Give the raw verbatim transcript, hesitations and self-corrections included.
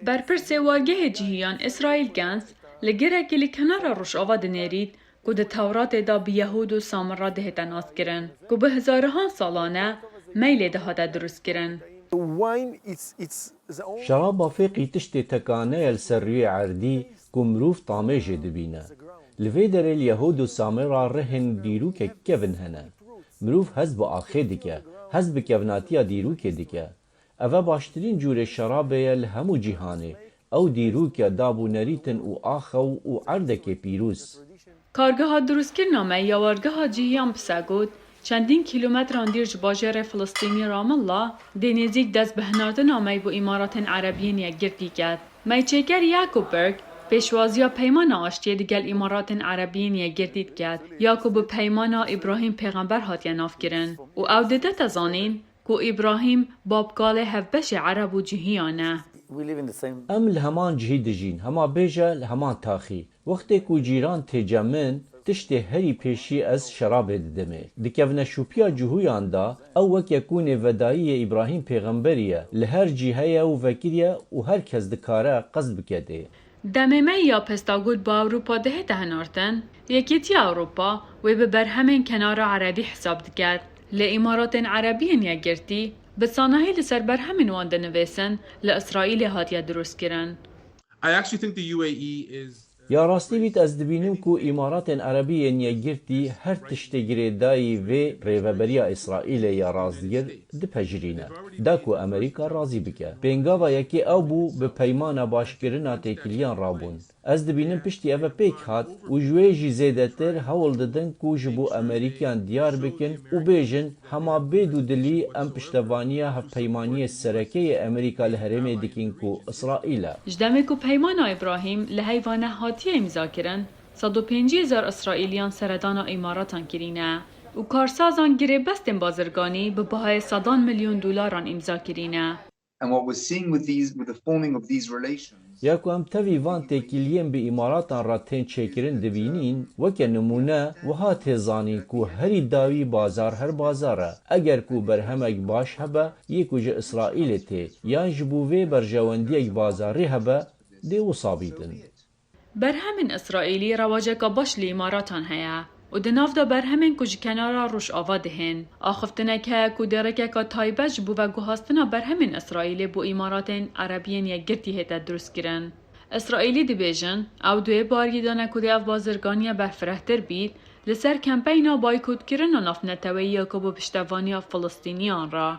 Berpirsê wargehê cihiyan Îsraîl Gentz li girekî li kenara Rojava dinêrît ku di Tewratê de bi Yehûd û Samir re dihête naskirin, ku bi hezarihan salan e meylê dihate dirustkirin. Wine, it's, it's the only Şeraba fêqî tiştê tekane ye li ser rûyê erdî ku mirov tamê jê dibîne. Li vê derê li Yehûd û Samê re rihên dîrokek kevin hene. Mirov hez bi axê dike, hez bi kevnatiya dîrokê dike. Ev e baştirîn cûrê şerabê ye li hemû cîhanê. Ew dîrok e, dab û nerîtin û ax e û erdekê pîroz. Kargeha dirustkirina me ya wargeha cihiyan Psagot, çendîn kîlometran dîr ji bajêrê Filistînî Ramilla, dê nêzîk dest bi hinartina mey bo Îmaratên Erebiyên Yekgirtî ket. Meyçêker Yakup Berg pêşwaziya peymana aştiyê digel Îmaratên Erebiyên Yekgirtî diket, ya ku bi peymana Îbrahîm Pêxember hatiye navkirin û ew didete zanîn ku Îbrahîm babkalê hevbeşê Ereb û cihiyan e. Em li heman cihî dijîn, hema bêje li heman taxî. Wextê ku cîran tê cem min, tiştê herî pêşî ez şerabê didimê. Di kevneşûpiya cihûyan de, ew weke kûnê vedayî yê Îbrahîm pêxemberî ye, li her cî heye û vekirî ye û her kes dikare qesd bike dê. Demê mey ya Pestagot bi Ewropa dihête hinartin, Yekîtiya Ewropa wê bi berhemên kenara Erebî hesab diket. Lê Îmaratên Erebiyên Yekgirtî bi sanahî li ser berhemên wan dinivîsin, li Îsraîlê hatiye dirustkirin. I actually think the U A E is Ya rastî bît, ez dibînim ku Îmaratên Erebî yên Yekgirtî her tiştê girêdayî vê rêveberiya Îsraîlê ya rastgir dipejirîne, da ku Amerîka razî bike. Pêngava yekê ew bû, bi peymana başkirina têkiliyan rabûn. Ez dibînim piştî eve pêk hat û ji wê jî zêdetir hewl didin ku ji bo Amerîkiyan diyar bikin û bêjin, hema bê dûdilî em piştevaniya hevpeymaniyê sereke yê Amerîka li herêmê dikin ku Îsraîl e. Ji demê ku Peymana Îbrahîm li heyva nehatiye îmzakirin, sed û pêncî hezar Îsraîliyan seredana Îmaratan kirîne û karsazan girêbestên bazirganî bi bihayê sedan milyon dolaran îmza kirîne. And what we're seeing with these, with the forming of these relations, Ya ku em tevî van têkiliyên bi Îmaratan re tên çêkirin dibînîn, weke nimûne, wiha tê zanîn ku herî dawî bazar her bazar e. Eger ku berhemek baş hebe, yê ku ji Îsraîlê tê, yan ji bo vê berjewendiyek bazarî hebe, dê wisa bîtin. Berhemên Îsraîlî rewaceka baş li Îmaratan heye û di nav de berhemên ku ji kenara Rojava dihên, axiftinek heye ku dê rêkeka taybet ji bo veguhastina berhemên Îsraîlê bo Îmaratên Erebiyên Yekgirtî hête dirustkirin. Îsraîlî dibêjin, ew duyê barî dane ku dê ev bazirganiya berfirehtir bît li ser kempeyna baykotkirina navneteweyî ya ku bi piştevaniya Filistîniyan re.